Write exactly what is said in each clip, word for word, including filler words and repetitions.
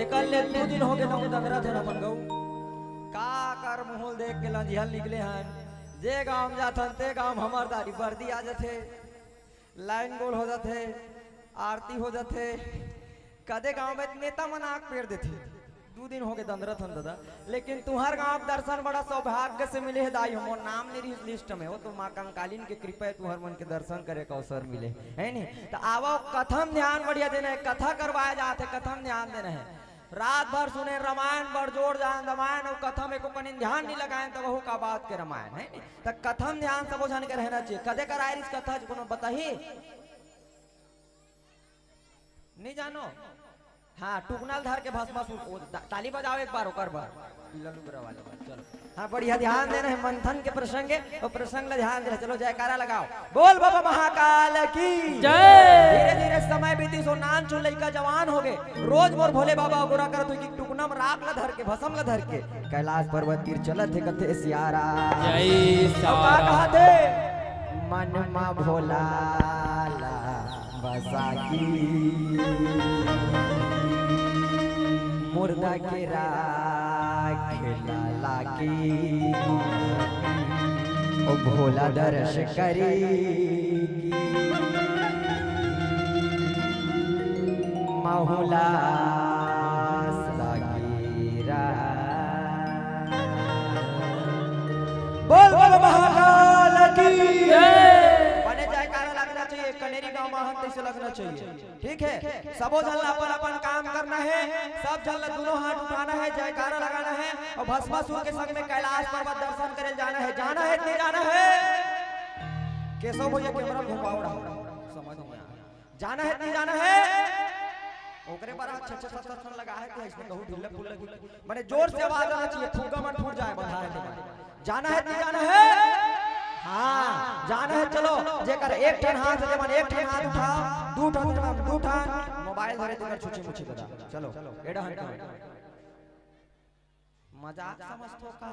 कल ले दू दिन होगे, नौ दंगरा थे ना मन गऊ। का कर मुहूल देख के लंजिहल निकले हन। जे गांव जाथन ते गांव हमर दारी बरदी आ जाथे। लाइन गोल हो जाथे, आरती हो जाथे। कदे गांव में नेता मन आग पेर देथे। दू दिन होगे दंदरत हन दादा, लेकिन तुहर गांव के दर्शन बड़ा सौभाग्य से मिले हे दाई हो। मोर नाम नहीं रहिस लिस्ट में, वो तो माँ कंकालिन के कृपा हे, तुहर मन के दर्शन करे के अवसर मिले हे, है नी? तो आवो, कथा म ध्यान बढ़िया देना हे, कथा करवाए जात हे, कथा म ध्यान देना हे। रात भर सुने रामायण, बड़ जोर जान रामायण, अउ कथा म एको कनिन ध्यान नहीं लगाएन, तो वहू का बात के रामायण, है नी? तो कथा म ध्यान सबो झन के रहना चाहिए। कदे कराए रहिस कथा, कोनो बताही? नहीं जानो? हाँ, टुकना ल धर के भस्मासुर, ओ, ता-, ताली बजाओ एक बार ओकर बर। पीला लुगरा वाले बर, चलो। हाँ, बढ़िया ध्यान देना हे मंथन के प्रसंग हे, वो प्रसंग ला ध्यान देना। चलो, जयकारा लगाओ, बोल बाबा महाकाल की जय। धीरे धीरे समय बीती, सो नान चुन लइका जवान होगे। रोज मोर भोले बाबा अगोरा करत होही कि टुकना म राख ला धर के, भसम ला धर के कैलाश पर्वत तीर चलत हे, कथे सियारा। जय अउ का सियारा। कहा थे? मन मा भोला ला बसा की, मुर्दा के राख ला लागी, ओ भोला दर्श करी की, माहुला लागी रा। बोल, बोल महाकाल की। जय। माने जयकारा लगना चाहिए, कनेरी गांव में हन तैसे लगना चाहिए। ठीक है, सबो झन ला अपन अपन काम करना है, सब झन ला दोनों हाथ उठाना है, जयकारा लगाना है अउ भस्मासुर के संग में कैलाश पर्वत दर्शन करे जाना है। जाना है कि नहीं जाना है? केशव भैया कैमरा घुमाओ रहा, समझ में आ। जाना है कि नहीं जाना है? ओकरे बर अच्छा अच्छा सत सत ठन लगा है, तो इसमें कहूँ ढिल्ला पुल्ला की, माने जोर से आवाज आना चाहिए, फुग्गा मन फूट जाए, बधाए दे। जाना है कि नहीं जाना है? हाँ, जाना है। चलो, जेकर एक ठन हाथ, जेमन एक ठन हाथ उठाओ, दू ठन, जेमन दू ठन, मोबाइल धरे तेकर छुछे मुछे दादा। चलो, एडा हन करो। मजाक समझथो का?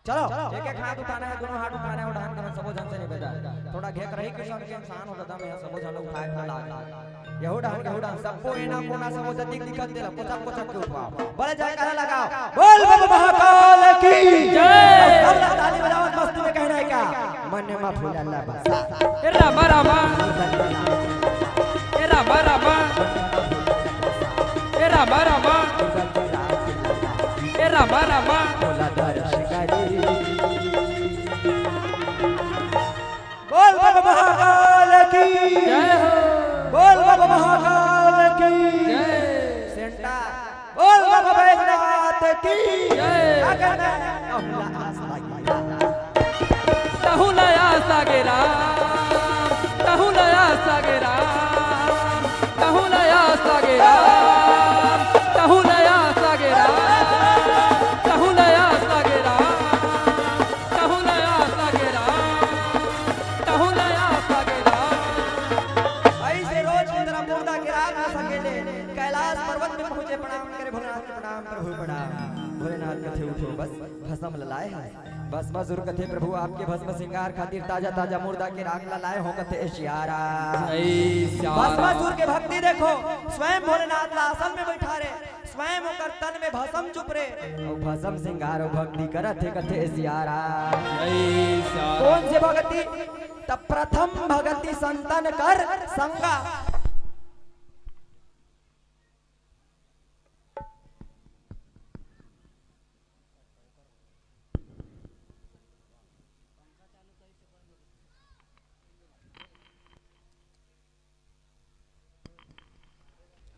चलो, एक एक हाथ उठाना है, दोनों हाथ उठाना है, उठान के सबो झन से निवेदन। थोड़ा घेक रही किसम के इंसान हो दादा, मैं सबो झन उठाए के लाग। यहू डाहन, यहू डाहन, सबो एना कोना सबो जतिक दिखत तेला कोचक कोचक के उठवाओ। बड़े जयकारा लगाओ। बोल बाबा महाकाल की जय। सब लोग ताली बजाओ, मस्ती में कहना है क्या? मन मा भोला ला बसा। ए रामा रामा। ए रामा रामा। ए रामा रामा। ए रामा रामा। भोला दर्श करी। बोल बाबा महाकाल की जय हो। बोल बाबा महाकाल की जय। सेंटर। बोल बाबा बैजनाथ की जय। अगर मैं कहूँगा आस्था की तहु लया सागे राम, तहु लया सागे राम, तहु लया सागे राम, तहु लया सागे राम, तहु लया सागे राम, तहु लया सागे राम, तहु लया सागे राम। ऐसे रोज की तरह मुर्दा के राख में सकेले कैलाश पर्वत में पहुंचे, प्रणाम करे भोलेनाथ के, प्रणाम प्रभु प्रणाम। भोलेनाथ कथे उठो बस भस्म ललाए है। भस्मासुर कथे, "प्रभु, आपके भस्म श्रृंगार खातिर ताजा ताजा मुर्दा के राख ला लाए हो," कथे, "ए सियारा।" जय सियारा। भस्मासुर के भक्ति देखो, स्वयं भोलेनाथ ला आसन में बैठा रे, स्वयं ओकर तन में भस्म चुप रे, अउ भस्म श्रृंगार अउ भक्ति करत हे, कथे, "ए सियारा।" जय सियारा। कौन से भक्ति? त प्रथम भक्ति संतन कर संगा।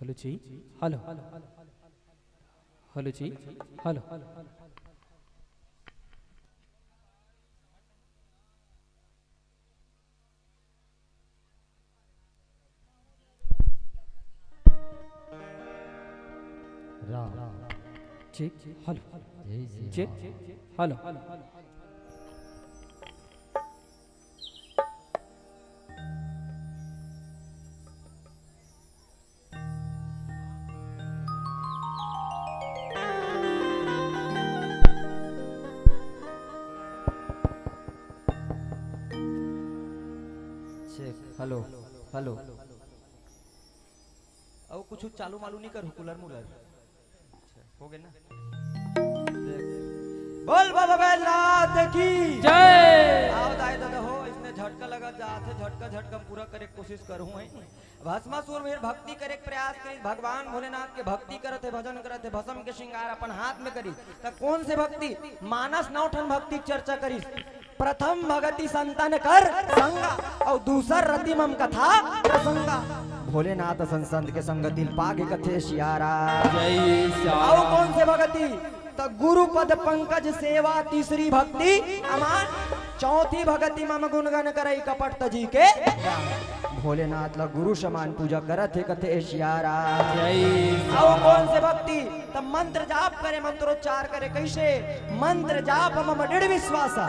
हेलो जी, हेलो। हेलो जी, हेलो। राम। Check, hello. जय Shri check, Ram. Hello. Check, hello, hello. अउ कुछ कुछ चालू मालू नहीं करू, कूलर मूलर। अच्छा, हो गए ना? बोल बाबा बैजनाथ की जय। आओ दाई दादा हो, इसने झटका लगा जात हे, झटका झटका पूरा करे के कोशिश करूँ है। भस्मासुर भी भक्ति करे के प्रयास करिस, भगवान भोलेनाथ के भक्ति करत हे, भजन करत हे, भस्म के श्रृंगार अपन हाथ में करिस। त कौन से भक्ति? मानस नौ ठन भक्ति के चर्चा करिस। प्रथम भगति संतन कर संगा, अउ दूसर रति मम कथा प्रसंगा। भोलेनाथ असन संत के संगति ल पाके कथे सियारा। जय सिया अउ राम। कौन से भगति? त गुरु पद पंकज सेवा, तीसरी भक्ति अमान, चौथी भगति मम गुणगन करई कपट तजी के। भोलेनाथ ला गुरु समान पूजा करत हे कथे सियारा। जय सिया अउ राम। कौन से भक्ति? त मंत्र जाप करे, मंत्रोच्चार करे। कैसे? मंत्र जाप मम दृढ़ विश्वासा,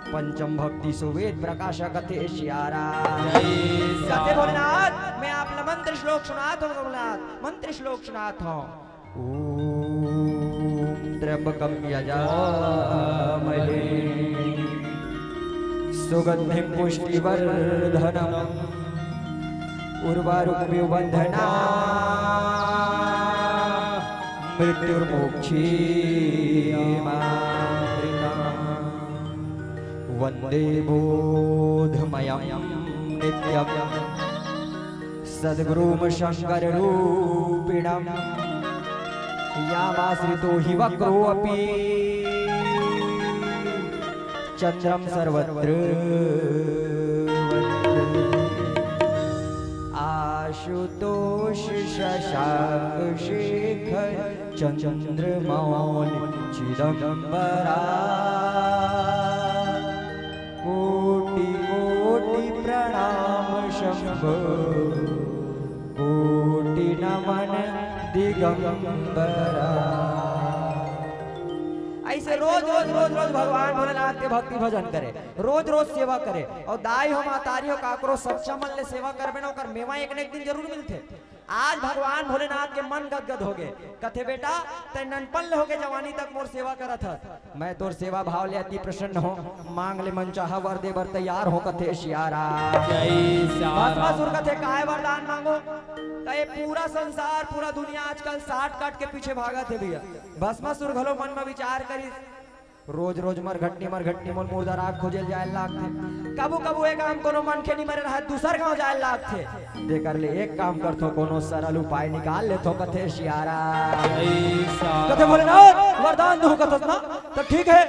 पंचम भक्ति सुवेद प्रकाशा कथे सियारा। जय सिया कथे भोलेनाथ, मैं आप ला मंत्र श्लोक सुनात हूँ भोलेनाथ, मंत्र श्लोक सुनात हूँ। ॐ त्र्यम्बकं यजामहे सुगन्धिं पुष्टिवर्धनम् उर्वारुकमिव बन्धनान् मृत्युर्मोक्षयेमामृतात्। वन्दे बोधमयं नित्यं सद्गुरुं शङ्कररूपिणम्। यामाश्रितो हि वक्रोऽपि चन्द्रं सर्वत्र वर्तते। आशुतोष शशाङ्क शेखर चन्द्रमौलि चिदम्बरा। कोटि कोटि प्रणाम शंभो, कोटि नमन दिगंबरा। ऐसे रोज, रोज, रोज, रोज भगवान भोलेनाथ के भक्ति भजन करे, रोज, रोज सेवा करे। अउ दाई हो, महतारी हो, काकरो सच्चा मन ले सेवा करबे ना, ओकर मेवा एक न एक दिन जरूर मिलथे। आज भगवान भोलेनाथ के मन गदगद होगे, कथे, "बेटा, तैं ननपन ले होके जवानी तक मोर सेवा करत हस, मैं तोर सेवा भाव ले अति प्रसन्न हों, मांग ले मन चाहा वर दे बर तैयार हों," कथे सियारा। जय सिया राम। भस्मासुर कथे, "काय वरदान मांगों?" त ये पूरा संसार, पूरा दुनिया आजकल shortcut के पीछे भागत हे भैया। भस्मासुर घलो मन म विचार करिस, रोज रोज मरघटनी मरघटनी मोल मुर्दा राख खोजे ल जाए ल लागथे। कभू कभू एक गांव कोनो मनखे नी मरे रहय, दूसर गांव जाए ल लागथे। तेकर ले एक काम करथों, कोनो सरल उपाय निकाल लेथों, कथे सियारा। जय सिया कथे राम। भोलेनाथ, वरदान दूं कथस ना, त ठीक हे,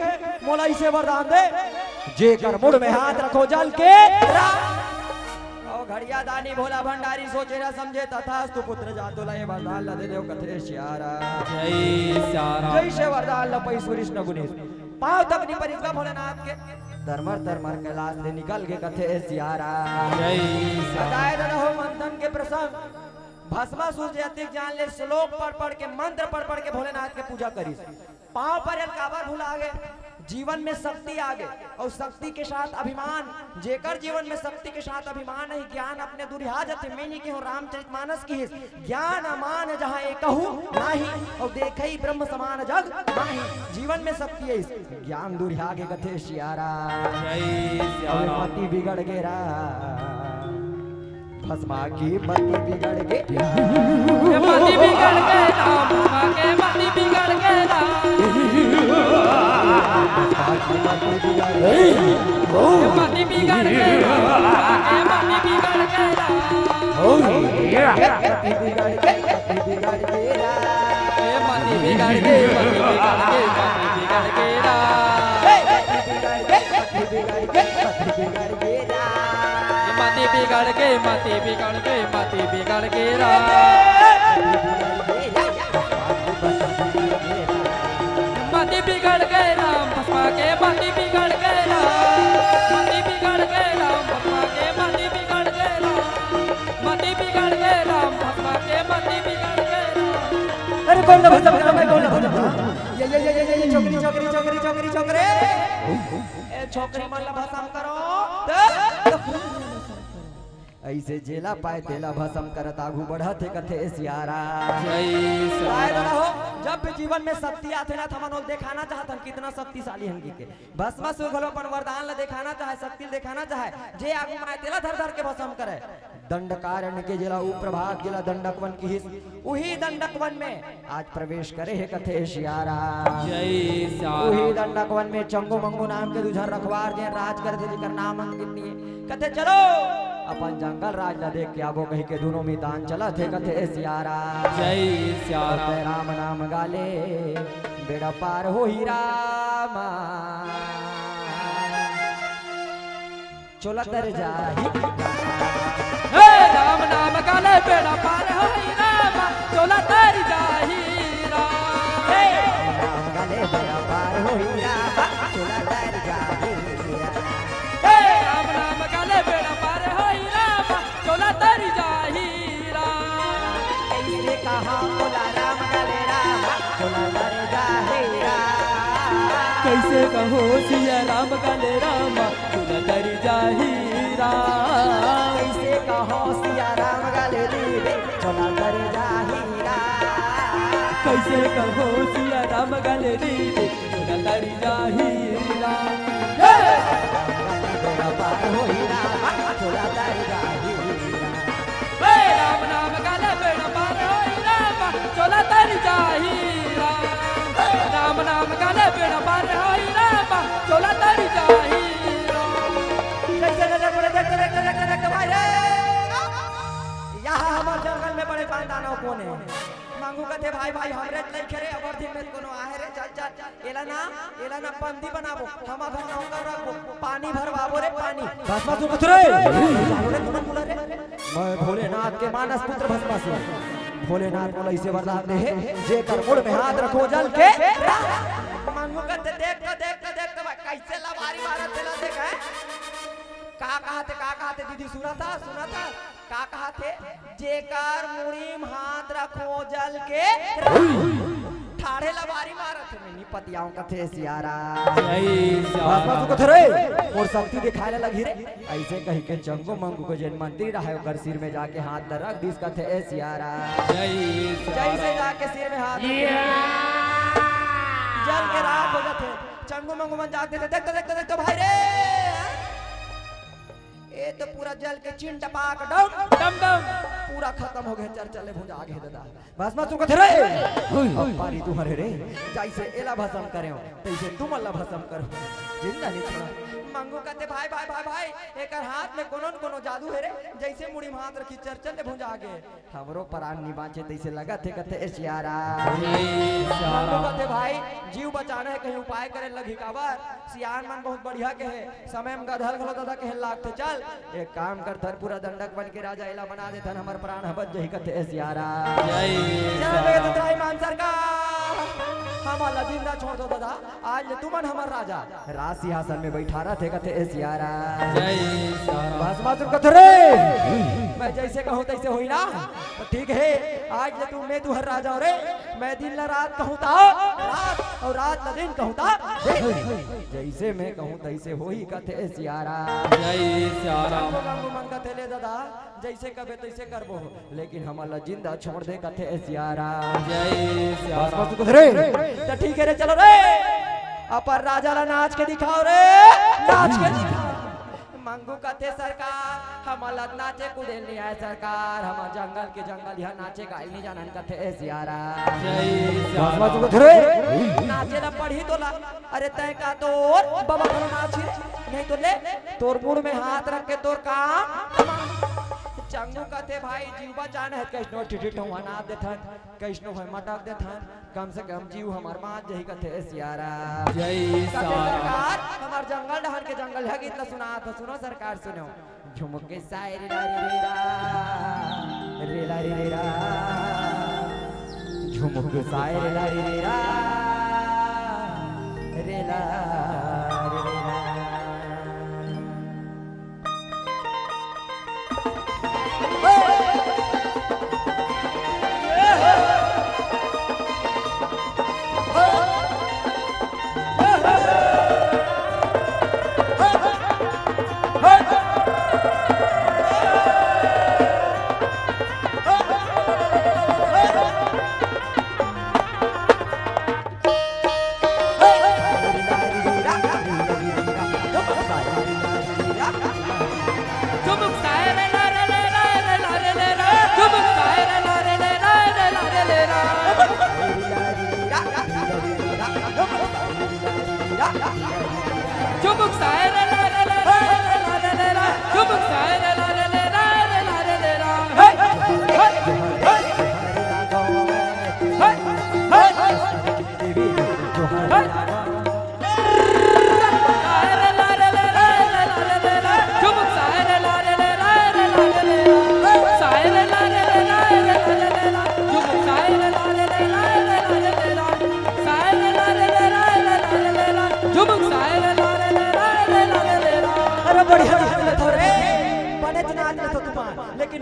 मोला अइसे वरदान दे, जेकर मुड़ में हाथ रखों जल के राख। अउ घड़िया दानी भोला भंडारी सोचे न समझे, तथास्तु पुत्र जा तोला ये वरदान ला दे देव, कथे सियारा। जय सिया राम। जैसे वरदान ला पईस सुरिस न गुनिस, पांव तक नी परिस गा भोलेनाथ के, तरमर तरमर कैलाश ले निकल गे, कथे सियारा। जय सिया राम। बताए ददा हो मंथन के प्रसंग, भस्मासुर जे अतिक जान ले श्लोक पढ़ पढ़ के, मंत्र पढ़ पढ़ के भोलेनाथ के पूजा करिस। पांव परे ल काबर भुला गे? जीवन में शक्ति आ गे, अउ शक्ति के साथ अभिमान। जेकर जीवन में शक्ति के साथ अभिमान हे, ज्ञान अपने दुरिहा जथे। मैं नी केहों, रामचरितमानस किहिस, "ज्ञान अमान जहाँ एकहू नाही, अउ देखई ब्रह्म समान जग माही।" जीवन में शक्ति हे, ज्ञान दुरिहा गे कथे सियारा। जय सिया अउ राम। मति बिगड़ गे रा भस्मा की मति बिगड़ गे। मति बिगड़ गे राम, भस्मा के मति बिगड़ गे राम। भस्मा की मति बिगड़ गे। मति बिगड़ गे राम, भस्मा के मति बिगड़ गे राम। मति बिगड़ गे, मति बिगड़ गे राम। ए मति बिगड़ गे, मति बिगड़ गे, मति बिगड़ गे राम। ए मति बिगड़ गे, मति बिगड़ गे, मति बिगड़ गे राम। ए मति बिगड़ गे, मति बिगड़ गे, मति बिगड़ गे राम। मति बिगड़ गे राम, भस्मा के मति बिगड़ गे राम। मति बिगड़ गे राम, भस्मा के मति बिगड़ गे राम। मति बिगड़ गे राम, भस्मा के मति बिगड़ गे राम। अरे कौन ला भस्म करो, मैं कौन ला भस्म करो? ये, ये, ये, ये, ये, ये, छोकरी, छोकरी, छोकरी, छोकरी, छोकरी। ए, छोकरी मन ला भस्म करो। अइसे जेला पाए तेला भस्म करत आगू बढ़त हे कथे सियारा। जय सिया राम। जब भी जीवन में शक्ति आथे ना, त हमन ओला देखाना चाहथन कितना शक्तिशाली हन कहिके। भस्मासुर घलो अपन वरदान ला देखाना चाहे, शक्ति ला देखाना चाहे, जे आगू माए तेला धर धर के भस्म करे। दंडकारण्य के जेला उपप्रभाग, जेला दंडकवन किहिस, उही दंडकवन में आज प्रवेश करे हे कथे सियाराम। जय सियाराम। उही दंडकवन में चंगू मंगू नाम के दू झन रखवार जेन राज करथे, जेकर नाम अंकित नहीं हे। कथे चलो अपन जंगल राज ला देख के आबो कहिके दूनों मितान चलत हे कथे सियाराम। जय सियाराम। राम नाम गाले बेड़ा पार होही रामा। चोला तर जाही। हे राम नाम गाले बेड़ा पार होई राम, चोला तर जाही राम। हे राम नाम गाले बेड़ा पार होई राम, चोला तर जाही राम। हे राम नाम गाले बेड़ा पार होई राम, चोला तर जाही राम। कइसे कहा मोला राम गाले राम, चोला तर जाही राम। कइसे कहो सिया राम गाले राम, चोला तर जाही राम। कइसे कहो सिया राम गाले रे, चोला तर जाही राम। कइसे कहो सिया राम गाले रे, चोला तर जाही राम। हे! राम गाले बेड़ा पार होई राम, चोला तर जाही राम। हे राम नाम गाले बेड़ा पार होई राम, चोला तर जाही राम। राम नाम गाले बेड़ा पार होई राम, चोला तर जाही राम। जइसे नजर पड़े, देखते, देखते, देखते, देखते, भाई रे। यहाँ हमर जंगल में बड़े पान दानव कोन हे? मांगू कथे, भाई, भाई, हमरे लइके रे, अबर दिन में कोनो आहे रे, चल, चल। एला ना, एला ना बंदी बनाबो। हम अपन नौकर रखबो। पानी भरवाबो रे, पानी। भस्मासुर कथे रे। चलो रे, तुरंत बुला रे। मैं भोलेनाथ के मानस पुत्र भस्मासुर। भोलेनाथ मोला अइसे वरदान दे हे, जेकर मुड़ में हाथ रखो जल के। मांगू कथे, देख तो, देख तो, देख तो, भाई, कइसे लबारी मारत तेला देख, हैं? का कहाथे, का कहाथे, दीदी, सुना था, सुना था? का कहाथे? जेकर मुड़ी म हाथ रखो जल के राम। ठाढ़े लबारी मारत हे, मैं नी पतियाऊं कथे सियाराम। जय सियाराम। भस्मासुर कथे रे, मोर शक्ति दिखाए ला लगही रे। अइसे कहिके चंगू मंगू के जेन मंत्री रहे, ओकर सिर में जाके हाथ ला रख दिस कथे ए सियाराम। जय सियाराम। जइसे जाके सिर में हाथ रखे, जल के राख हो जाथे। चंगू मंगू मन जाके देख तो, देख तो, देख तो भाई रे। ए तो पूरा जल के चिन टपाक डम, डम, डम। पूरा खतम हो गे, चरचर ले भुंजा गे दादा। भस्मासुर कथे रे। अब पारी तुंहर हे रे, जइसे एला भस्म करेंव, तइसे तुमन ला भस्म करहूं। जिंदा नइ छोड़ंव। मंगू कथे, भाई, भाई, भाई, भाई, एकर हाथ में कोनो न कोनो जादू हे रे, जइसे मुड़ी म हाथ रखिस चरचर ले भुंजा गे। हमरो परान नइ बांचे तइसे लगत हे, कथे ए सियाराम। ए सियाराम। मंगू कथे, भाई, जीव बचाना हे, कहीं उपाय करे लगही काबर? सियान मन बहुत बढ़िया कहे, समय म गधल घलो ददा कहे लागथे। चल, एक काम करथन, पूरा दंडकवन के राजा एला बना देथन, हमर प्राण ह बच जही, कथे ए सियाराम। जय चल सियाराम। बे तुतराई मान सरकार, हमन ला जिंदा छोड़ दो ददा, आज ले तुमन हमर राजा। राज सिंहासन में बइठा रथे, कथे ए सियाराम। जय सियाराम। भस्मासुर कथे रे, मैं जइसे कहूं तइसे होही ना? तो ठीक हे, आज ले तू, मैं तुंहर राजा हंव रे, मैं दिन ला रात कहूं ता रात, अउ रात ला दिन कहूं ता दिन। जइसे मैं कहूं तइसे होही, कथे सियाराम। जय सियाराम। चंगू मंगू मन कथे ले ददा, जइसे कबे तइसे करबो, लेकिन हमन ला जिंदा छोड़ दे, कथे सियाराम। जय सियाराम। भस्मासुर कथे रे, त ठीक हे रे, चलो रे, अपन राजा ला नाच के दिखाओ रे, नाच के दिखाओ। मंगू कथे, सरकार, हमन ला नाचे कूदे नइ आय सरकार, हमन जंगल के जंगल इहां नाचे गाए नइ जानन, कथे ए सियाराम। जय सियाराम। भस्मासुर कथे रे, नाचे ला पड़ही तोला। अरे तैं का तोर बबा घलो नाचही रे, नहीं तो ले तोर मुड़ में हाथ रख के तोर काम तमाम। चंगू कथे, भाई, जीव बचाना हे, कइसनो ठिठी ठोंहा नाच देथन, कइसनो होय मटक देथन, कम से कम जीव हमर बांच जही, कथे सियाराम। जय कथे सियाराम। सरकार, हमर जंगल डहर के जंगल ह गीत ल सुनात हंव, सुनो सरकार, सुनो। झुमुक साय रे ला रे रे रा, रे ला रे रे रा। झुमुक साय रे ला रे रे रा, रे ला रे रे रा।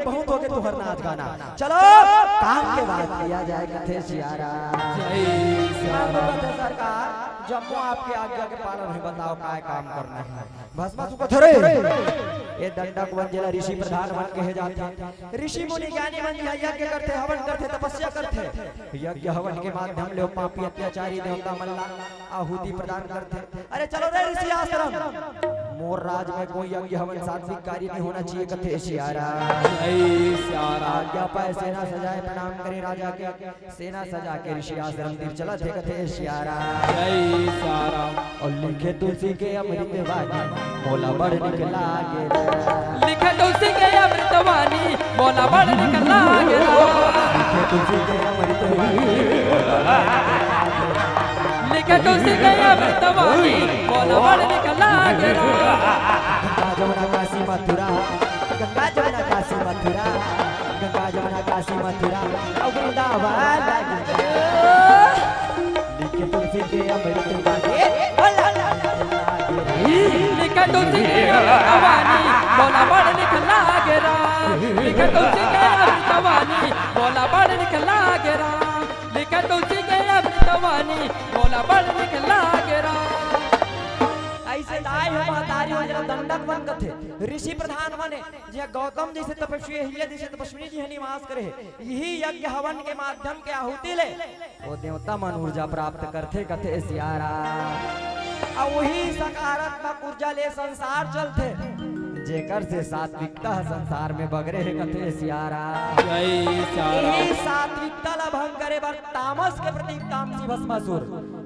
बहुत होगे तुहर नाच गाना। चलो, काम के बात किया जाए, कथे सियारा। जय सियारा। सरकार, जम्मो आपके आज्ञा के पालन हे, बताओ काय काम करना हे। भस्मासुर कथे रे, ये दंडक वन जेला ऋषि प्रधान वन कहे जाथे। ऋषि मुनि ज्ञानी मन यज्ञ करथे, हवन करथे, तपस्या करथे। यज्ञ हवन के माध्यम ले ओ पापी अत्याचारी देवता मन ला आहुति प्रदान करथे। अरे चलो रे ऋषि आश्रम, मोर राज में कोई यज्ञ हवन सात्विक कार्य नहीं होना चाहिए, कथे सियारा। जय सियारा। आज्ञा पाए सेना सजाए प्रणाम करे राजा के, सेना सजा के ऋषि आश्रम तीर चलत हे, कथे सियारा। जय सियारा। अउ लिखे तुलसी के अमृत वाणी, मोला बड़ निक लागे रे। लिखे तुलसी के अमृत वाणी, मोला बड़ निक लागे रे। लिखे तुलसी के अमृत वाणी, लिखे तुलसी के अमृत वाणी, मोला बड़ निक लागे रे। गंगा जमुना काशी मथुरा, गंगा जमुना काशी मथुरा, गंगा जमुना काशी मथुरा, अउ वृंदावन लागे। लिखे तुलसी के अमृत वाणी, लिखे तुलसी के अमृत वाणी, मोला बड़ निक लागे रे। लिखे तुलसी के अमृत वाणी, मोला बड़ निक लागे रे। लिखे तुलसी के अमृत वाणी, मोला बड़ निक लागे रे। अइसे दाई हो महतारी हो, जेला दंडक वन कथे, ऋषि प्रधान मन हे, जे गौतम जइसे तपस्वी हे, हिया जइसे तपस्विनी जी हे निवास करे हे। इही यज्ञ हवन के माध्यम के आहुति ले ओ देवता मन ऊर्जा प्राप्त करथे, कथे सियारा। अउ उही सकारात्मक ऊर्जा ले संसार चलथे, जेकर से सात्विकता ह संसार में बगरे हे, कथे सियारा। जय सियारा। इही सात्विकता ला भंग करे बर, तामस के प्रतीक तामसी भस्मासुर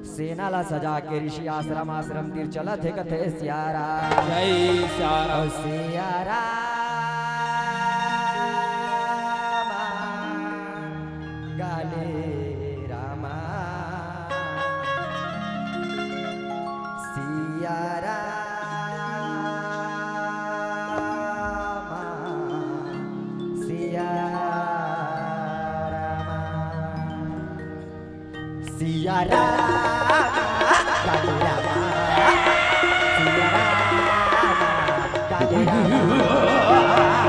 सेना ला सजा के ऋषि आश्रम, आश्रम तीर चलत हे, कथे सियारा। जय सियारा। ओ सियारा। काले रामा, सिया रामा, सिया रामा, सिया रामा, काले रामा,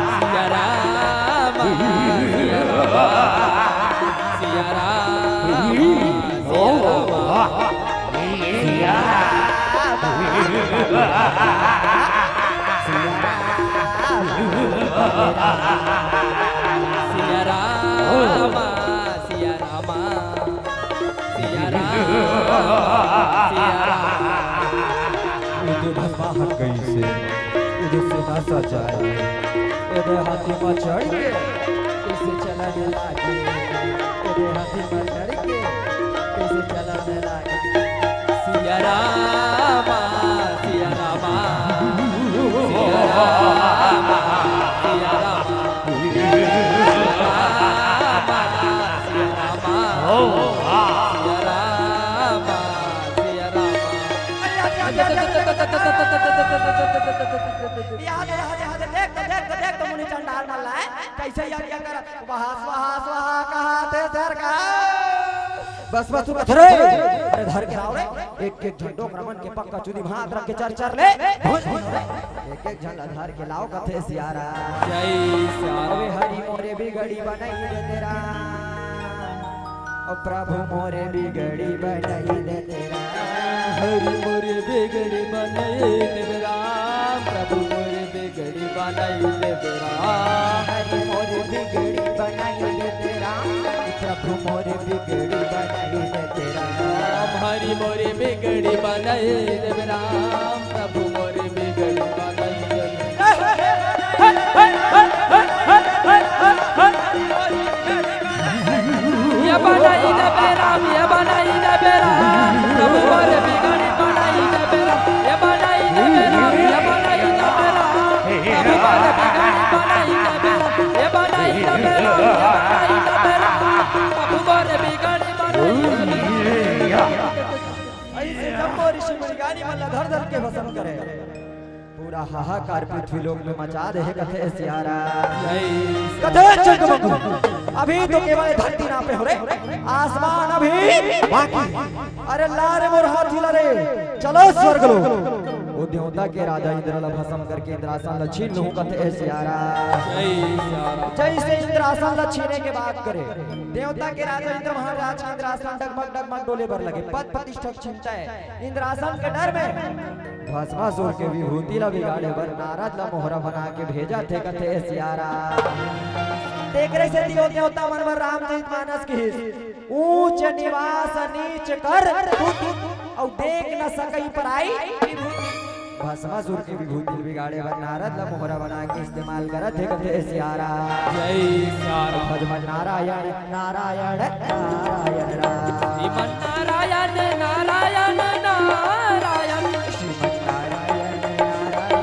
सिया रामा, काले रामा। सिया राम, सिया राम, सिया राम, सिया राम। सिया राम, सिया राम। सिया राम, सिया राम। एदे भस्मा हट गइसे, एदे सेना सजाए, एदे हाथी म चढ़ के कइसे चलन लागे, एदे हाथी म चढ़ के कइसे चलन लागे। सिया राम, सिया राम, सिया राम, सिया राम। सिया राम, सिया राम, सिया राम, सिया राम। यहाँ दे, यहाँ दे, यहाँ दे, देख तो, देख तो, देख तो, मुनि चंडाल मन ला हे, कइसे यज्ञ करत, स्वाहा, स्वाहा, स्वाहा, कहा थे सरकार। बस, बस, तू कथरे। अरे, धर के लाव रे। एक, एक झंडो क्रमन के पक्का चुदी हाथ रख के चर, चर ले। एक, एक झन ला धर के लाव कथे सियारा। जय सिया राम। अबे हरि मोरे बिगड़ी बनाई दे तेरा। ओ प्रभु मोरे बिगड़ी बनाई दे तेरा। हरि मोरे बिगड़ी बनाई दे राम, प्रभु मोरे बिगड़ी बनाई दे राम। हरि मोरे बिगड़ी बनाई दे राम, प्रभु मोरे बिगड़ी बनाई दे राम। हरि मोरे बिगड़ी बनाई दे राम, प्रभु मोरे बिगड़ी बनाई दे। ये बनाई देबे राम, ये बनाई देबे राम, प्रभु मोरे बिगड़ी बनाई देबे राम, ये बनाई देबे राम, ये बनाई देबे राम, प्रभु मोरे बिगड़ी बनाई देबे राम, ये बनाई देबे राम, ये बनाई देबे राम, प्रभु मोरे बिगड़ी बनाई देबे राम। अइसे जम्मो ऋषि मुनि ज्ञानी मन ला धर धर के भस्म करे। पूरा हाहाकार पृथ्वी लोक में मचा दे हे कथे सियारा। कथे चंद्रमा, अभी तो केवल धरती नापे हो रे, आसमान अभी बाकी। अरे ला रे मोर हाथी ला रे, चलो स्वर्ग लोक। ओ देवता के राजा इंद्र ला भस्म करके इंद्रासन ला छीन लूं कथे सियारा। जय सियारा। जैसे इंद्रासन ला छीने के बात करे, देवता के राजा इंद्र महाराज के इंद्रासन डगमग डगमग डोले बर लगे। पद प्रतिष्ठा के चिंता हे। इंद्रासन के डर में भस्मासुर के विभूति ला बिगाड़े बर नारद ला मोहरा बना के भेजथे कथे सियारा। तेकरे सेती ओ देवता मन बर रामचरित मानस किहिस, ऊंच निवास नीच कर तू, अउ देख न सकई पराई विभूति। भस्मासुर के विभूति बिगाड़े बर नारद ला मोहरा बना के इस्तेमाल करत हे कथे सियारा। जय सियारा। भज मन नारायण, नारायण, नारायण राम। श्रीमन नारायण, नारायण, नारायण। श्रीमन नारायण, नारायण,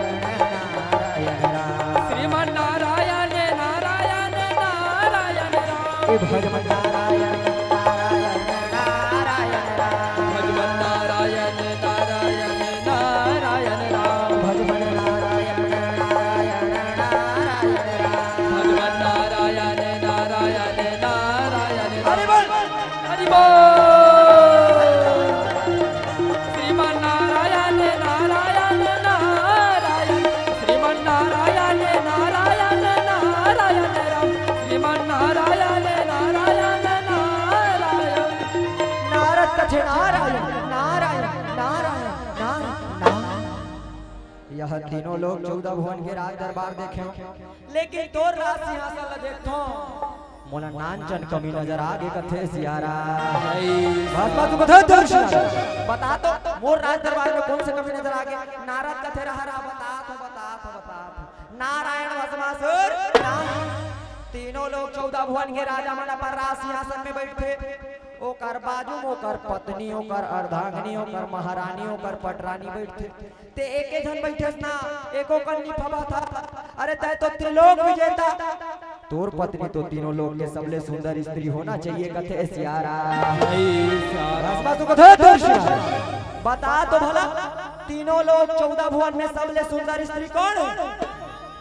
नारायण राम। श्रीमन नारायण, नारायण, नारायण राम। ए भज मन नारायण, नारायण, नारायण राम। भज मन नारायण, नारायण, नारायण राम। भज मन नारायण, नारायण, नारायण राम। भज मन नारायण, नारायण, नारायण राम। हरि बोल। हरि बोल। श्रीमन नारायण, नारायण, नारायण। श्रीमन नारायण, नारायण, नारायण राम। श्रीमन नारायण, नारायण, नारायण। नारद कथे नारायण, नारायण, नारायण, नारायण, नारायण। यह तीनों लोक चौदह भुवन के राज दरबार देखेंव, लेकिन तोर राज सिंहासन ला देखथंव, मोला नानचन कमी नजर आगे कथे सियारा। बस, बस, तू कथे दर्शन। बता तो, मोर राज दरबार में कौन से कमी नजर आगे? नारद कथे रहा, रहा, बतात हंव, बतात हंव, बतात हंव। नारायण भस्मासुर, नारायण। तीनों लोक चौदह भुवन के राजा मन अपन राज सिंहासन में बइठथे। ओकर बाजू में ओकर पत्नी, ओकर अर्धांगिनी, ओकर महारानी, ओकर पटरानी बइठथे। तें एके झन बइठेस ना, एको कन नइ फबत हस। अरे तैं तो त्रिलोक विजेता। तोर पत्नी तो तीनों लोक के सबले सुंदर स्त्री होना चाहिए कथे सियारा। जय सियारा। बस, बस, तू कथे दर्शन। बता तो भला, तीनों लोक चौदह भुवन में सबले सुंदर स्त्री कौन हे?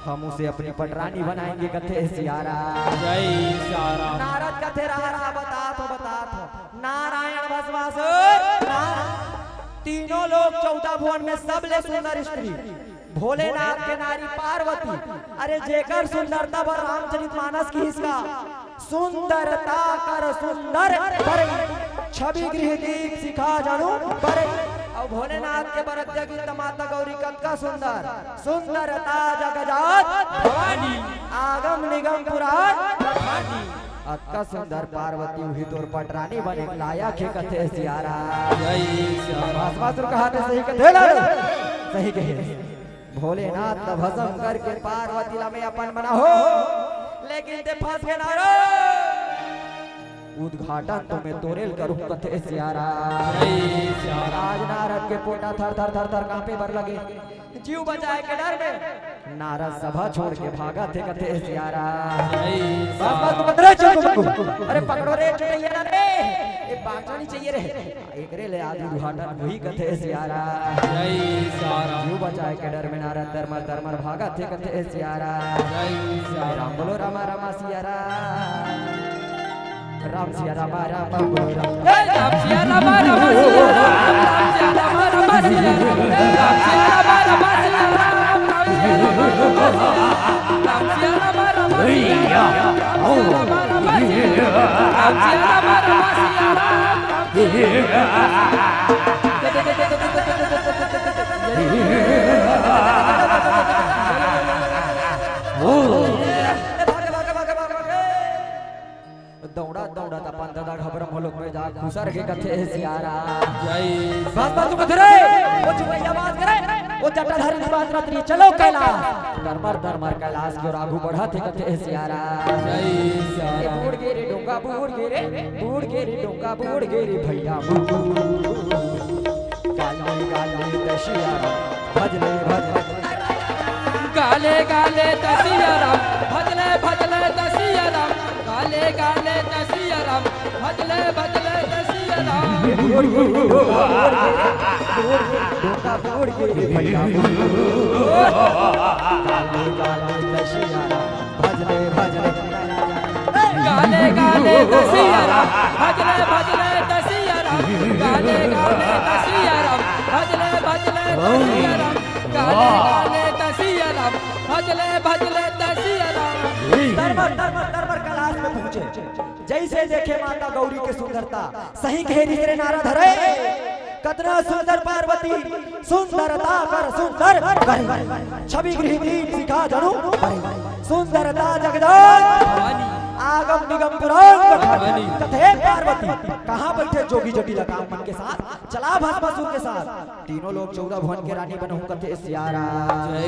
हम उसे अपनी पटरानी बनाएंगे कथे सियारा। जय सियारा। नारद कथे रहा, रहा, बतात हंव, बतात हंव। नारायण भस्मासुर, नारायण। तीनों लोक चौदह भुवन में सबले सुंदर स्त्री भोलेनाथ के नारी पार्वती। अरे जेकर सुंदरता बर रामचरित मानस किहिस का, सुंदरता कर सुंदर बरई, छवि गृह दीप शिखा जनु बरई। अउ भोलेनाथ के बरतिया गीत माता गौरी कतका सुंदर, सुंदरता जगजात भवानी, आगम निगम पुराण भवानी। अतका सुंदर पार्वती उही तोर पटरानी बने लायक हे कथे सियारा। जय सियारा। भस्मासुर कहाथे सही कथे ला, सही कहे। भोलेनाथ ला भस्म करके पार्वती ला मैं अपन बनाहूं, लेकिन तें फंस गे नारद। उद्घाटन तो मैं तोरेल करूं कथे सियारा। जय सियारा। आज नारद के पोटा थर थर थर थर कांपे बर लगे। जीव बचाए के डर में नारद सभा छोड़ के भागथे कथे सियारा। जय बस, बस, तू कथे रे, चल, चल, चल। अरे पकड़ो रे, चुटैया ला रे। ए, बांटना नहीं चाहिए रे। एकरे ले आज उद्घाटन होही कथे सियारा। जय सियारा। जीव बचाए के डर में नारद तरमर तरमर भागथे कथे सियारा। जय सियारा। राम बोलो रामा रामा सियारा। राम सिया रामा रामा बोलो राम। ए राम सिया रामा रामा सिया राम, राम सिया रामा रामा सिया राम, राम सिया रामा रामा सिया राम, राम सिया रामा रामा सिया राम, राम सिया रामा रामा सिया राम, राम सिया रामा रामा सिया राम, राम सिया रामा रामा सिया राम। दौड़ा दौड़ा त अपन ददा घबरा मोलोक में जा खुसर के कथे सियारा। जय बस, बस, तू कथे रे, ओ चुपैया बात करे, ओ जटाधारी बात रत्नी, चलो कैलाश। दरमर दरमर कैलाश की ओर आगू बढ़त हे कथे सियारा। जय सियारा। ए बूड़ गे रे डोंगा, बूड़ गे रे, बूड़ गे रे डोंगा, बूड़ गे रे भैया, बूड़। गाले गाले दसिया राम, भजले भजले। गाले गाले दसिया राम, भजले भजले दसिया राम। गाले गाले दसिया राम, भजले भजले दसिया राम। बूड़ गे रे डोंगा, बूड़ गे रे, बूड़ गे रे, डोंगा बूड़ गे रे भैया, बूड़। गाले गाले दसिया राम, भजले भजले। गाले गाले दसिया राम, भजले भजले दसिया राम। गाले गाले दसिया राम, भजले भजले दसिया राम। गौरी के सुंदरता। सही कहे ऋषि रे नारद हरे, कतना सुंदर पार्वती, सुंदरता कर सुंदर करे। छवि गृह दीप शिखा जनु करे। सुंदरता जगदम्ब, आगम निगम पुराण कथा। कथे पार्वती, कहाँ बैठे जोगी जटिल काम मन के साथ, चला भस्मासुर के साथ। तीनों लोग चौदह भुवन के रानी बनहूं कथे सियारा। जय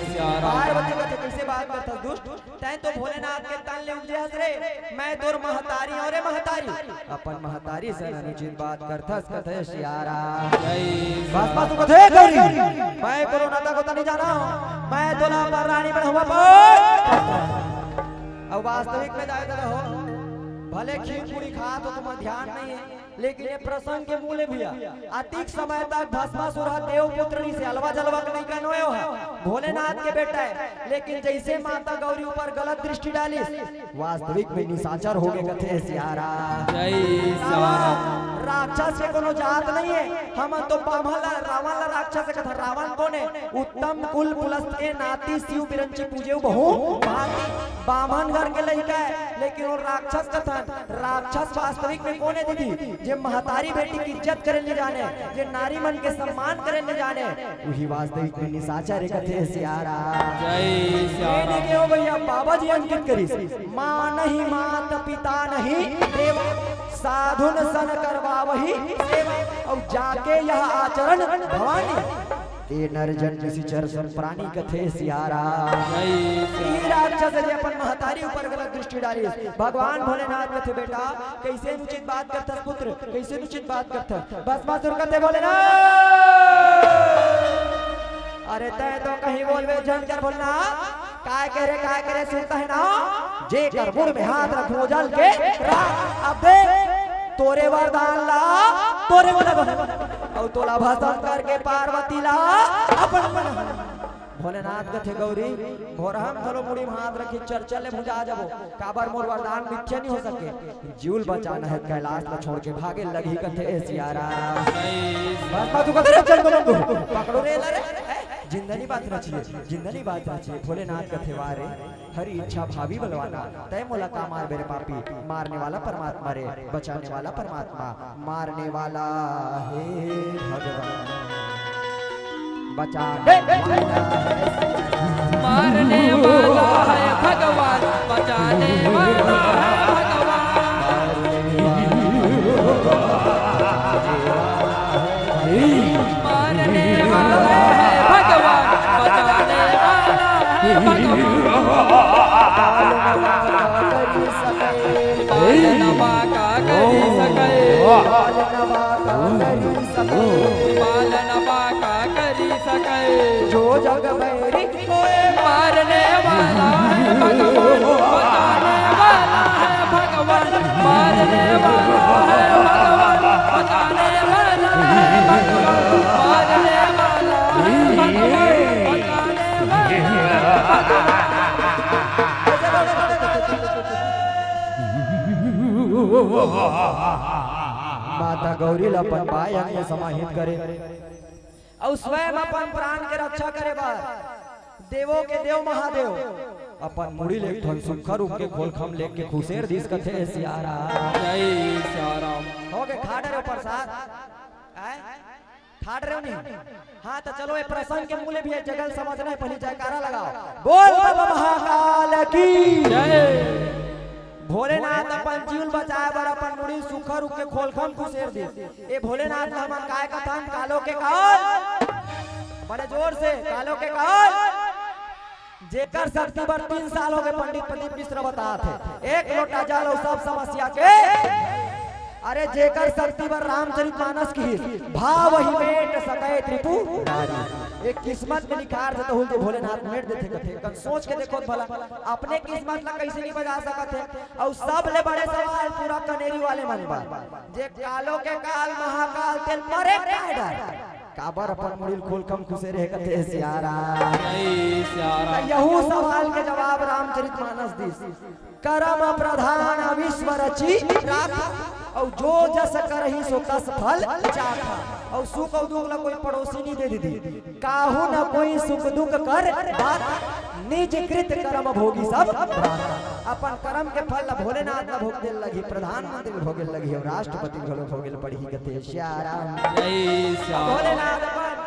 सियारा। पार्वती कथे, कैसे बात करथस दुष्ट? तैं तो भोलेनाथ के तन ले उपजे हस रे, मैं तोर महतारी हंव रे महतारी। अपन महतारी से अनुचित बात करथस कथे सियारा। जय भस्मासुर कथे गौरी, मैं कोनो नाता गोता नहीं जाना, मैं तोला अपन रानी बनहूं अपन। अब वास्तविक में दाई ददा हो, भले खीर पूरी खात हो, तुम्हारा ध्यान नहीं है, लेकिन ये प्रसंग के मूल हे भैया। अतिक समय तक भस्मासुर ह देवपुत्र नहीं से अलवा जलवा के नहीं कनो हे, भोलेनाथ के बेटा है, लेकिन जैसे माता गौरी ऊपर गलत दृष्टि डाली, वास्तविक में निशाचर हो गए कथे सियारा। जय सियारा। राक्षस के कोनो जात नहीं है, हम तो बामन ला, रावण ला राक्षस कथा। रावण कौन है? उत्तम कुल पुलस्त के नाती शिव बिरंची पूजे बहु भांति। बामन घर के लइका है, लेकिन वो राक्षस कथन। राक्षस वास्तविक में कौन है दीदी? जे महतारी बेटी की इज्जत करे नहीं जाने, जे नारी मन के सम्मान करे नहीं जाने, वही वास्तविक में निशाचर हे कथे सियारा। जय सियारा। ये देखे हो भैया, बाबा जी अंकित करिस, माँ नहीं मात पिता नहीं देवा, साधुन सन करवावही सेवा, और जाके यह आचरण भवानी। ए नर जन निशिचर सुन प्राणी कथे सियारा। ई राक्षस जे अपन महतारी ऊपर गलत दृष्टि डालिस, भगवान भोलेनाथ कथे, बेटा, कैसे अनुचित बात करथस पुत्र, कैसे अनुचित बात करथस? भस्मासुर कथे भोलेनाथ, अरे तैं तो कहीं बोलबे झन कर भोलेनाथ, काय करे, काय करे, सुनता है ना? जेकर मुड़ में हाथ रखूं जल के राख। अब देख, तोरे वरदान ला, तोरे मन, अउ तोला भस्म करके पार्वती ला अपन मन। भोलेनाथ कथे गौरी, भोरहा म घलो मुड़ी म हाथ रखी, चल चल ले भुंजा जबो, काबर मोर वरदान मिथ्या नहीं हो सके। जीव ल बचाना है, कैलाश ला छोड़ के भागे लगही कथे ए सियारा। भस्मासुर कथे रे चंद्रमंगू, पकड़ो रे ला रे, जिंदनी बात रचिए, जिंदनी बात रचिए। भोलेनाथ कथे वा रे, हरि इच्छा भावी बलवाना, तय मोला का मारबे रे पापी, मारने वाला परमात्मा रे, बचाने वाला परमात्मा, मारने वाला हे भगवान, बचाने वाला हे। मारने वाला है भगवान, बचाने वाला है भगवान। मारने वाला है भगवान, बचाने वाला है भगवान। पालन बाका करी सके, पालन बाका करी सके, पालन बाका करी सके। जो जग बैरी मारने वाला है भगवान, बचाने वाला है भगवान, मारने वाला है भगवान, बचाने वाला है भगवान, मारने वाला है भगवान, बचाने वाला है भगवान। माता गौरी ला अपन बाय अंग में समाहित करे। अउ स्वयं अपन प्राण के रक्षा करे बर देवों के देव महादेव अपन मुड़ी ले एक ठन सुक्खा रूख के खोलखा म लेग के खुसेर दिस कथे सियारा। जय सियाराम। हो गे, खा डरे प्रसाद। आय? खा डरे नहीं? हाँ, तो चलो, ये प्रसंग के मूल्य भी है, जगल समझना है, पहले जयकारा लगाओ। बोल बाबा महाकाल की। जय। भोलेनाथ अपन जीव ल बचाए बर अपन मुड़ी सुक्खा रूख के खोलखा म खुसेर दिस। ए भोलेनाथ ला हमन काय कथन? कालो के काल। बड़े जोर से, कालो के काल। जेकर शक्ति बर तीन साल हो गए, पंडित प्रदीप मिश्र बतात हे, एक लोटा जल अउ सब समस्या के। अरे जेकर शक्ति बर रामचरित मानस की भाव ही मेट सके त्रिपुरारी। एक किस्मत में लिखार से तहुल जे भोलेनाथ मेट देथे कथे। कन सोच के देखो भला, अपने किस्मत ला कैसे नहीं बजा सकत हे। अउ सबले बड़े सवाल पूरा कनेरी वाले मन बर, जे कालो के काल महाकाल तेल मरे काय डर, काबर अपन मुड़ी ल खोलखा म खुसेर हे कथे सियारा। जय सियाराम। त यहू सवाल के जवाब रामचरित मानस दिस। करम प्रधान विश्व रची राखा। अउ जो जस करही सो तस फल चाखा। अउ सुख अउ दुख ला कोई पड़ोसी नहीं दे दीदी। काहू न कोई सुख दुख कर बात, निज कृत कर्म भोगी सब भ्राता। अपन कर्म के फल ला भोलेनाथ ला भोग देल लगही, प्रधानमंत्री ला भोगे लगही अउ राष्ट्रपति घलो भोगे ल पड़ही कथे सियाराम। जय सिया राम। भोलेनाथ अपन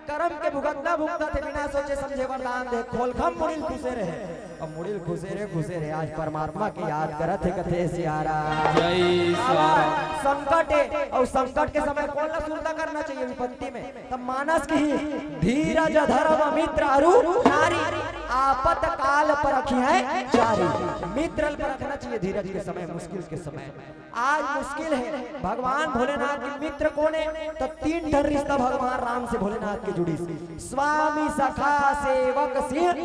कर्म के भुगतना भुगतत हे, बिना सोचे समझे वरदान दे, खोलखम मुड़िल खुसे रहे। अब मुड़िल खुसे रहे, खुसे रहे, आज परमात्मा के याद करत हे कथे सियाराम। जय सिया राम। संकट हे, अउ संकट के समय कोन ला सुरता करना चाहिए? विपत्ति में तब मानस किही धीरज धर्म मित्र अरु नारी, आपतकाल परखिहैं चारी। मित्र ल परखना चाहिए धीरज के समय, मुश्किल के समय। आज मुश्किल हे, भगवान भोलेनाथ के मित्र कोन हे? त तीन ठन रिश्ता भगवान राम से भोलेनाथ के जुड़िस। स्वामी सखा सेवक सिर,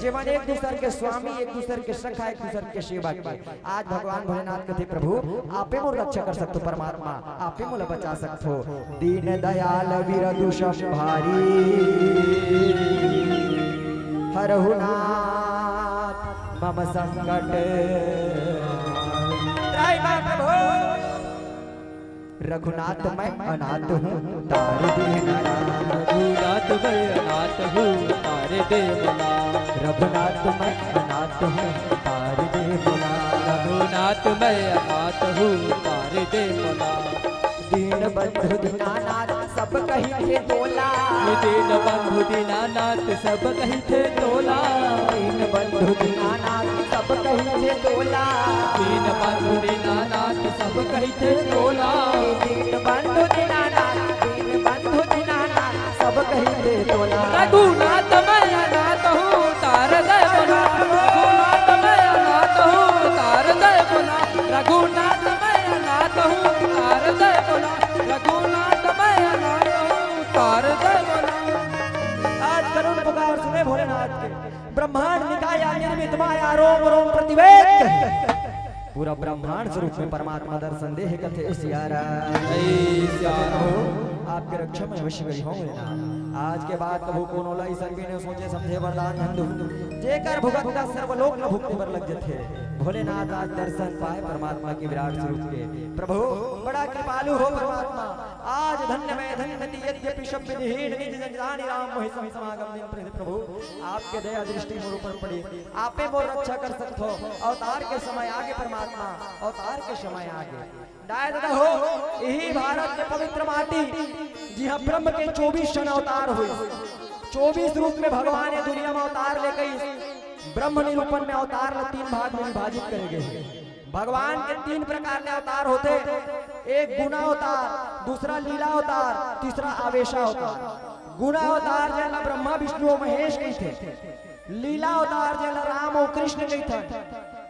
जेमन एक दूसर के स्वामी, एक दूसर के सखा, एक दूसर के सेवक हे। आज भगवान भोलेनाथ कथे, प्रभु, आपे मोर रक्षा कर सकथो, परमात्मा, आपे मोला बचा सकथो। दीन दयाल विरदु संभारी, हरहु नाथ मम संकट। त्राहि मां प्रभु। रघुनाथ मैं अनाथ हूँ, तार देना। रघुनाथ मैं अनाथ हूँ, तार दे मोला। रघुनाथ मैं अनाथ हूँ, तार दे मोला। रघुनाथ मैं अनाथ हूँ, तार दे मोला। दीन बंधु दीनानाथ सब कहिथे तोला। दीन बंधु दीनानाथ सब कहिथे तोला। दीन बंधु दीनानाथ सब कहिथे तोला। दीन बंधु दीनानाथ सब कहिथे तोला। दीन बंधु दीनानाथ, दीन बंधु दीनानाथ सब कहिथे तोला। रघुनाथ मैं अनाथ हूँ, तार दे मोला। रघुनाथ मैं अनाथ हूँ, तार दे मोला। रघुनाथ मैं अनाथ हूँ, तार दे मोला। रघुनाथ मैं अनाथ हूँ, तार दे मोला। आज करुण पुकार सुने भोलेनाथ के। ब्रह्मांड निकाय निर्मित माया रोम रोम प्रतिवेद। पूरा ब्रह्मांड स्वरूप में परमात्मा दर्शन दे हे कथे सिया राम। जय सिया राम। आपके रक्षा में अवश्य गई हों ना। आज के बाद कभू कोनो ला अइसन बिना सोचे समझे वरदान धन दू। जेकर भुगतना सर्वलोक ला भुगते बर लग जथे। भोलेनाथ आज दर्शन पाए परमात्मा के विराट स्वरूप के। प्रभु बड़ा कृपालु हो परमात्मा। आज धन्य मैं धन्य ती यद्यपि शब्द विहीन निज जन जानी राम मोहि सम समागम दिन प्रति प्रभु। आपके दया दृष्टि मोर ऊपर पड़ी, आपे मोर रक्षा कर सकथो। अवतार के समय आगे परमात्मा, अवतार के समय आगे। दाई ददा हो, यही भारत के पवित्र माटी, जिहाँ ब्रह्म के चौबीस ठन अवतार होइस, चौबीस रूप में भगवान ये दुनिया में अवतार लेके आइस। ब्रह्म निरूपण में अवतार ला तीन भाग में विभाजित करे गए हे। भगवान के तीन प्रकार के अवतार होथे, एक गुणावतार, दूसरा लीला अवतार, तीसरा आवेशा अवतार। गुणावतार जेला ब्रह्मा विष्णु अउ महेश कहिथे, लीला अवतार जेला राम अउ कृष्ण कहिथन।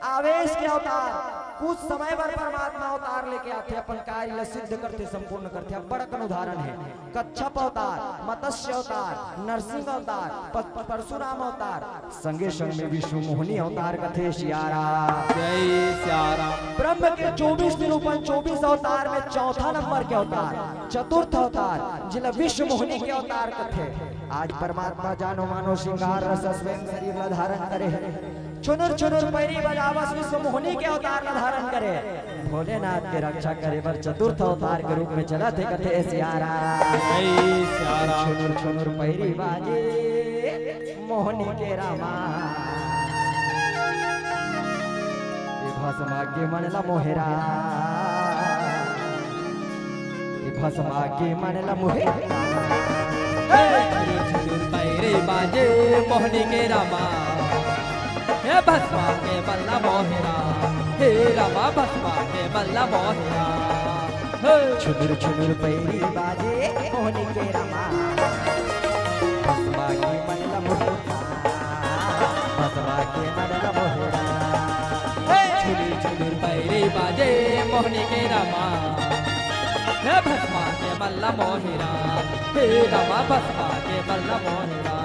आवेश के अवतार कुछ समय बर परमात्मा अवतार लेके आथे, अपन कार्य ला सिद्ध करथे, संपूर्ण करथे। अब्बड़ अकन उदाहरण हे। कच्छप अवतार, मत्स्य अवतार, नरसिंह अवतार, प-, परशुराम अवतार, संगे संग में विश्व मोहनी अवतार कथे सिया राम। जय सिया राम। ब्रह्म के चौबीस निरूपण, चौबीस अवतार में चौथा नंबर के अवतार, चतुर्थ अवतार, जिला विश्व मोहनी के अवतार कथे। आज परमात्मा जानो मानो श्रृंगार रस स्वयं शरीर ला धारण करे हे। छुनुर छुनुर पैरी बजावस विश्व मोहनी के अवतार ला धारण करे। भोलेनाथ के रक्षा करे बर चतुर्थ अवतार के रूप में चलत हे कथे सिया राम। जय सिया राम। छुनुर छुनुर पैरी बाजे मोहनी के रामा। ये भस्मा के मन ला मोहे राम। ये भस्मा के मन ला मोहे। हे छुनुर छुनुर पैरी बाजे मोहनी के रामा। हे भस्मा के मन ला मोहे राम। हे रामा भस्मा के मन ला मोहे राम। हे छुनुर छुनुर पैरी बाजे मोहनी के रामा। भस्मा के मन ला मोहे राम। भस्मा के मन ला मोहे राम। हे छुनुर छुनुर पैरी बाजे मोहनी के रामा। हे भस्मा के मन ला मोहे राम। हे रामा भस्मा के मन ला मोहे राम।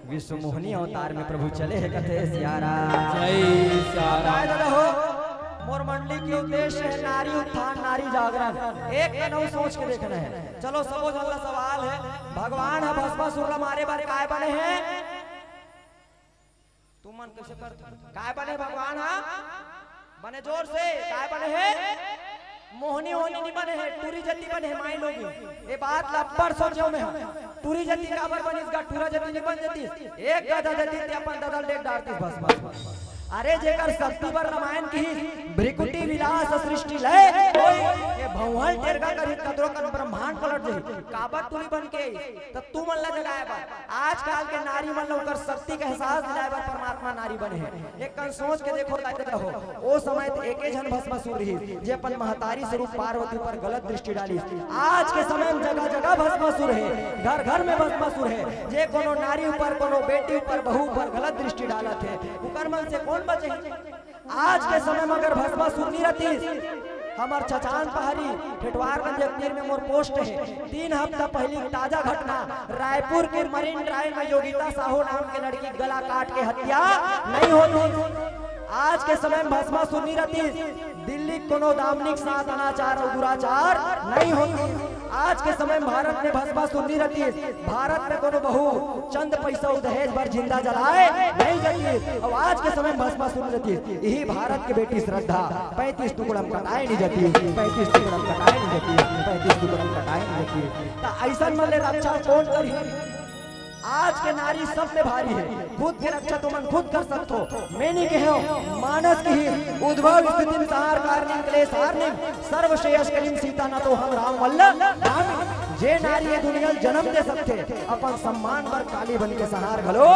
विश्व मोहनी अवतार में प्रभु चले हे कथे सियारा। जय सियारा। दादा हो, मोर मंडली के उद्देश्य है नारी उत्थान, नारी जागरण। एक कनऊ सोच के देखना है। चलो, सबो झन ला सवाल है, भगवान ह भस्मासुर ला मारे बर काय बने हे? तुमन कैसे कर, काय बने भगवान ह? बने जोर से, काय बने हे? मोहनी ओहनी नी बने हे, टूरी जति बने हे माई लोग। ये बात ला अब्बड़ सोचेंव मैं ह। टूरी जति काबर बनिस गा, टूरा जति नी बन जतिस। एक गधा जति ते अपन ददल डेग डारतिस बस, बस, बस। अरे जेकर शक्ति बर रामायण किहिस, भृकुटी विलास सृष्टि लय, कोई ये भौहल टेरगा करही कदरो कन ब्रह्मांड पलट जही। काबर टूरी बन के आइस? त तुमन ला जगाए बर, आजकल के नारी मन ला ओकर शक्ति के एहसास दिलाए बर परमात्मा नारी बने हे। एक कन सोच के देखो, दाई ददा हो, ओ समय त एके झन भस्मासुर रहिस, जे अपन महतारी स्वरूप पार्वती ऊपर गलत दृष्टि डालिस। आज के समय में जगह-जगह भस्मासुर हे, घर-घर में भस्मासुर हे। जे कोनो नारी ऊपर, कोनो बेटी ऊपर, बहू ऊपर गलत दृष्टि डालत हे, उकर मन से कोन बचे? आज के समय में अगर भस्मासुर नी रहतिस, हमर छछान पहाड़ी, ठेठवारगंज के तीर में मोर पोस्ट हे। तीन हफ्ता पहली ताजा घटना, रायपुर के मरीन ड्राइव में योगिता साहू नाम के लड़की गला काट के हत्या नहीं होतिस। आज के समय में भस्मासुर नी रहतिस, दिल्ली कोनो दामनी के साथ अनाचार अउ दुराचार नहीं होतिस। आज के समय में भारत में भस्मासुर नी रहतिस, भारत में कोनो बहू चंद पैसा अउ दहेज बर जिंदा जलाए नहीं जातिस। अउ आज के समय में भस्मासुर नी रहतिस, यही भारत के बेटी श्रद्धा पैंतीस टुकड़ा में कटाए नहीं जातिस, पैंतीस टुकड़ा में कटाए नहीं जातिस, पैंतीस टुकड़ा में कटाए नहीं जातिस। त अइसन मन ले रक्षा कोन करही? आज के नारी सब में भारी हे, खुद के रक्षा तुमन खुद कर सकथो। मैं नहीं कहे हूँ, मानस किहिस, उद्भव स्थिति में संहार कारणिम क्लेश हारणिम, सर्वश्रेयस्करीम सीता न तो हम राम वल्लभ नामी। जे नारी ये दुनिया ल जन्म दे सकथे, अपन सम्मान बर काली बन के संहार घलो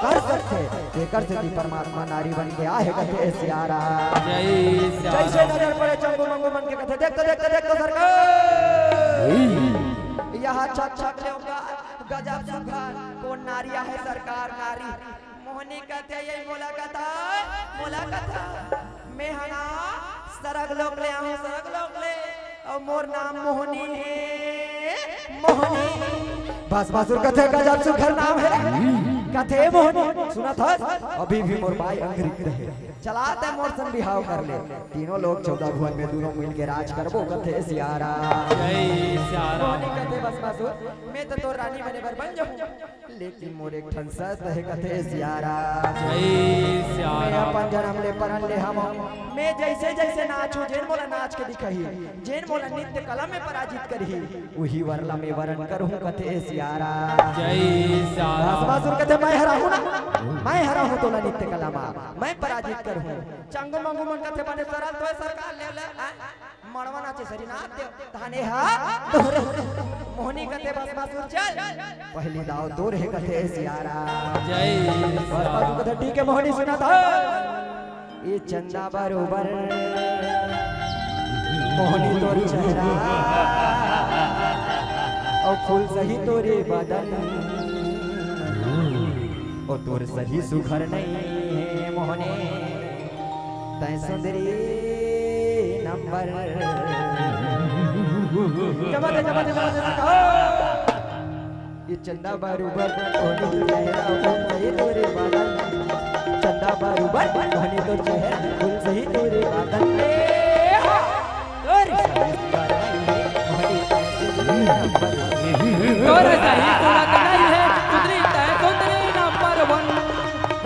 कर सकथे। तेकर सेती परमात्मा नारी बन के आहे कथे सियारा। जय सियारा। जैसे नजर पड़े चंगू मंगू मन के कथे, देख तो, देख तो, देख तो सरकार। यह छक छक ले होगा, गजब सुघर, कोन नारी आहे सरकार नारी। मोहनी कथे, यही मोला कथा, मोला कथा। मैं ह ना सरग लोक ले आहूँ, सरग लोक ले। अउ मोर नाम मोहनी हे, मोहनी। भस्मासुर कथे, गजब सुघर नाम हे। कथे मोहनी, सुनत हस? अभी भी मोर बाई अंग रिक्त हे। चला ते मोर संग बिहाव कर ले। तीनों लोक चौदह भुवन में दूनों मिल के राज करबो, कथे सियारा। जय सियारा। मोहनी कथे, भस्मासुर, मैं तो तोर रानी बने बर बन जाहूँ। लेकिन मोर एक ठन शर्त हे, कथे सियारा। जय सियारा। मैं अपन जन्म ले परन ले हवंव। मैं जैसे जैसे नाचहूँ, जेन मोला नाच के दिखाही, जेन मोला नृत्य कला में पराजित करही, उही वर ला मैं वरण करहूँ, कथे सियारा। जय सियारा। भस्मासुर कथे, मैं हराहूँ ना, मैं हराहूँ तोला नृत्य कला मा, मैं पराजित करहूँ। चंगू मंगू मन कथे, बने सरल तो सरकार ले ले, आ? मड़वा नाचे सरी नाच देव, ताने हा तोर। मोहनी कथे, भस्मासुर चल, पहली दाव तोर हे, कथे सियारा। जय भस्मासुर कथे, ठीक हे मोहनी, सुनत हँव। ये चंदा बरोबर मोहनी तोर चेहरा, अउ फूल सही तोरे बदन, अउ तोर सही सुघर नहीं हे मोहनी। तैं सुंदरी नंबर। जमा दे, जमा दे, जमा दे, जमा दे। ये चंदा बरोबर मोहनी तोर चेहरा फूल सही तोरे बदन। चंदा बरोबर मोहनी तोर चेहरा फूल सही तोरे बदन। ए हा! तोर सही सुंदर नहीं है, मोहनी तैं सुंदरी नंबर वन। तोर सही सूरत नहीं है, सुंदरी तैं सुंदरी नंबर वन।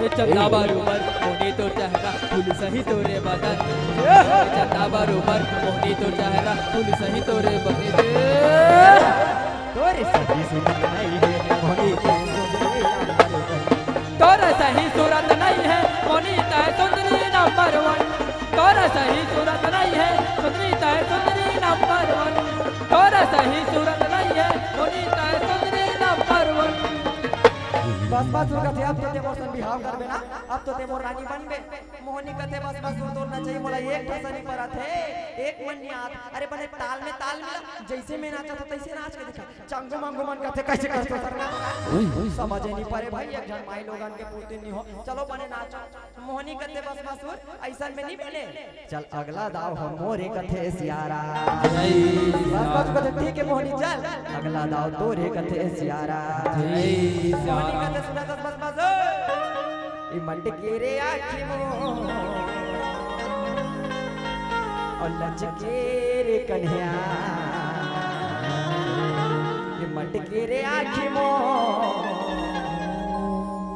ए चंदा बरोबर मोहनी तोर चेहरा फूल सही तोरे बदन। ए चंदा बरोबर मोहनी तोर चेहरा फूल सही तोरे बदन। तोर सही सूरत नहीं है, मोहनी तैं सुंदरी नंबर वन। तोर सही सूरत नहीं है, मोहनी तैं सुंदरी नंबर वन। तोर सही सूरत नहीं है, सुंदरी तैं सुंदरी नंबर वन। तोर सही सूरत नहीं है, मोहनी तैं सुंदरी नंबर वन। बस, बस, सुन कथे, अब तो ते मोर संग बिहाव करबे ना, अब तो ते मोर रानी बनबे। मोहनी कथे, बस, बस, सुन, तोर नचई मोला एक ठस नी परत हे, एक मन नी आत। अरे बने ताल में ताल मिला, जैसे मैं नाचत हँव तैसे नाच के दिखा। चंगू मंगू मन कथे, कैसे करथो सरना? समझे नी परे भाई, एक झन माई लोगन के पुतिन नी हो। चलो बने नाचो। मोहनी कथे, बस, बस, सुन, अइसन में नी बने। चल अगला दाव ह मोरे कथे सियारा। जय बस, बस, कथे, ठीक हे मोहनी, चल। अगला दाव तोरे कथे सियारा। जय मोहनी सियारा। कथे, सुनत हस, बस, बस, मटके रे आँखी मोर, अउ लचके रे कन्हैया। ये मटके रे आँखी मोर,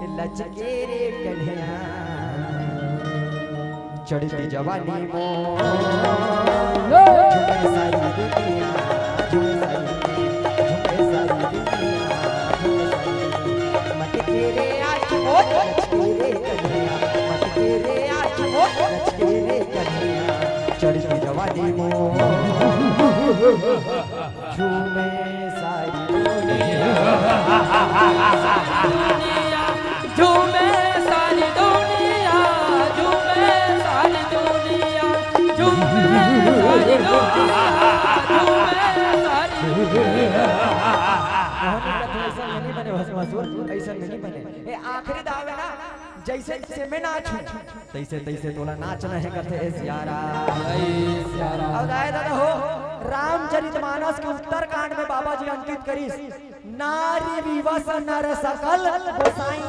ये लचके रे कन्हैया। चढ़ती जवानी मोर, झूमे सारी दुनिया, झूमे सारी दुनिया, झूमे सारी दुनिया, झूमे सारी दुनिया। मटके रे आँखी मोर, लचके रे कन्हैया, मटके रे आँखी मोर, लचके रे कन्हैया। चढ़ती जवानी मोर, झूमे सारी दुनिया। झूमे सारी दुनिया, झूमे सारी दुनिया, झूमे सारी दुनिया, झूमे सारी दुनिया। मोहन का तो ऐसा नहीं बने, भस्मासुर ऐसा नहीं बने। ए, आखिरी दाव है ना, जैसे जैसे मैं नाचूं, तैसे तैसे तोला नाचना हे कथे ए सियारा। जय सिया राम। अउ दाई ददा हो, रामचरितमानस के उत्तरकांड में बाबा जी अंकित करिस, नारी विवश नर सकल गोसाई,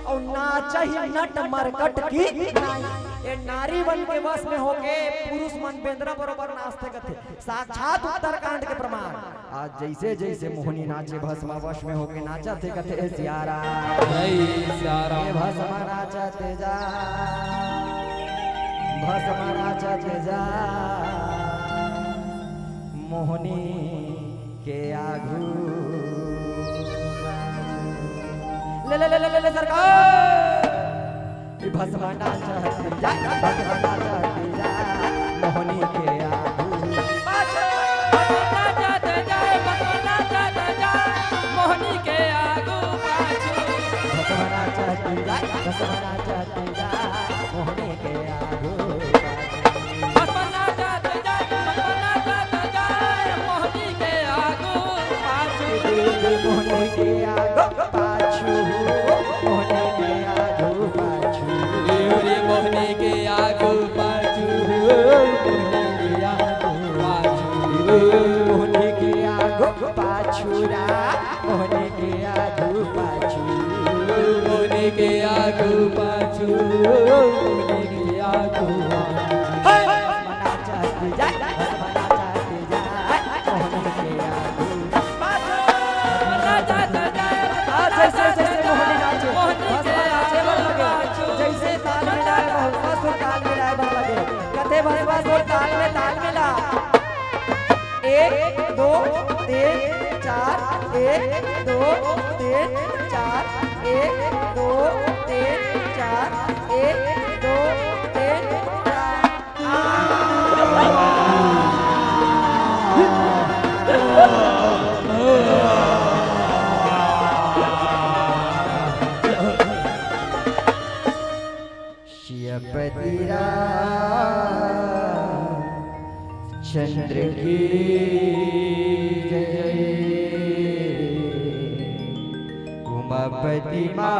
अउ नाचहि नट मरकट की नाई। ए नारी मन के वश में होके पुरुष मन बेंदरा बरोबर नाचथे कथे, साक्षात उत्तरकांड के प्रमाण। आज जैसे जैसे मोहनी नाचे, भस्मा वश में होके नाचत हे कथे ए सियारा। जय सिया ए राम। भस्मा नाचत जा, भस्मा नाचत जा, मोहनी के आगू। ले ले ले ले ले सरकार। ई भस्मा नाचत जा, भस्मा नाचत जा, मोहनी के आगू। नाचत जाए, बस नाचत जाए, मोहनी के आगू पाछू। भस्मा नाचत जा, भस्मा नाचत जा, मोहनी के आगू। बस नाचत जाए, बस नाचत जाए, मोहनी के आगू पाछू। मोहनी के आगू पाछू, मोहनी के आगू पाछू। रे मोहनी के आगू पाछू, मोहनी के आगू पाछू। मोहनी के आगू पाछू रा, मोहनी के आगू पाछू। मोहनी के आगू पाछू, मोहनी के आगू पाछू। भस्मा नाचत जा, भस्मा नाचत जा, मोहनी के आगू पाछू। आज जैसे जैसे मोहनी नाचे, भस्मा नाचे बर लगे। जैसे ताल मिलाए, भस्मासुर ताल मिलाए बर लगे। कथे भस्मासुर ताल में ताल मिला। एक, दो, तीन, चार, एक, दो, तीन, चार, एक, दो, तीन, चार, एक, दो, तीन, चार। सियापति रामचंद्र की जय। उमापति महादेव